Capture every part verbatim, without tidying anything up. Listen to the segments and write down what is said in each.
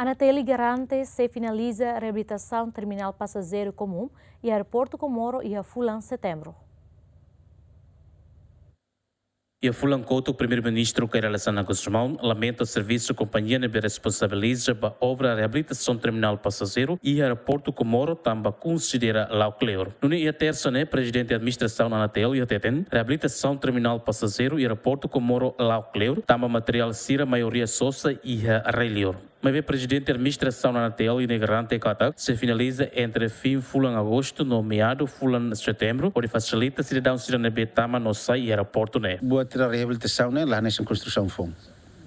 ANATL garante sei finaliza reabilitasaun terminál pasajeiru komún iha Aeroportu Comoro iha fulan Setembru. Iha fulan kotuk, Primeiru-Ministru Kay Rala Xanana Gusmão lamenta servisu kompañia ne'ebé responsabiliza ba obra reabilitasaun terminál pasajeiru iha Aeroportu Comoro tanba konsidera la'o kleur. Nune'e iha Tersa ne'e, Prezidente Administrasaun ANATL iha hateten, reabilitasaun terminál pasajeiru iha Aeroportu Comoro la'o kleur, tanba materiál sira maioria sosa iha rai-liur. Maibé Prezidente Administrasaun ANATL ne'e garante katak sei finaliza entre fin fulan Agostu no meadu fulan Setembru, hodi fasilita sidadaun sira ne'ebé tama no sai iha aeroportu ne'e. Buat sira reabilitasaun ne'e la hanesan konstrusaun foun.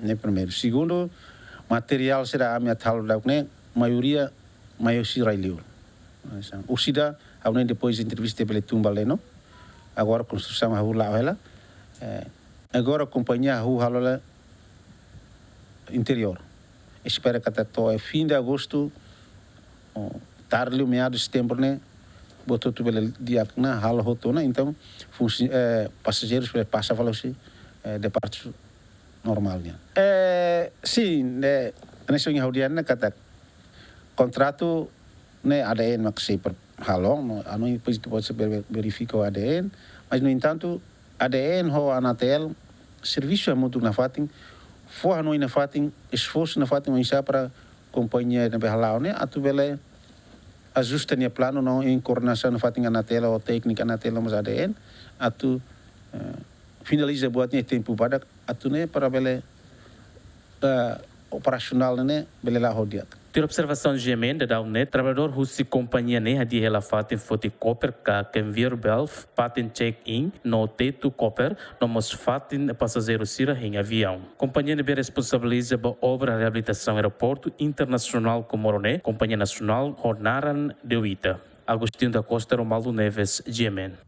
Ne'e primeiru. Segundu, materiál sira ami atu halo daudaun ne'e, maioria mai husi rai-liur. Orsida, ha'u-nia depois entrevista bele tun ba leno. Agora konstrusaun hahú la'o hela. Eh, agora kompañia hahú halo hela interiór. Espera katak to'o fin de Agostu, ou tarde liu meadu Setembru ne'e, buat hotu bele di'ak ona, halo hotu ona. Entaun, funsi-, eh, pasajeirus bele pasa fali husi, eh, departu normál nian. Eh, sin, eh, hanesan ohin ha'u dehan ona katak kontratu ne'e ADN mak sei per-, halo, no, anu, depois, depois sei ver-, verifika ADN, mas, no entantu, ADN ho ANATL servisu hamutuk nafatin, fó hanoin nafatin, esforsu nafatin oinsá para kompañia ne'ebé hala'o ne'e atu bele ajusta nia planu no em koordenasaun nafatin ANATL ho tékniku ANATL mós ADN atu, eh, finaliza buat ne'e tempu badak atu ne'e para bele, eh, operasionál ne'e bele la'o ho di'ak. Tuir observasaun GMN, daudaun ne'e traballadór husi kompañia ne'e hadi'a hela fatin foti koper ka conveyor belt, fatin check-in no tetu koper, no mós fatin pasajeiru sira hein aviaun. Kompañia ne'ebé responsabiliza ba obra reabilitasaun Aeroportu Internasionál Comoro ne'e, Kompañia Nasionál ho naran Deuita. Agostinho da Costa, Romualdo Neves, GMN.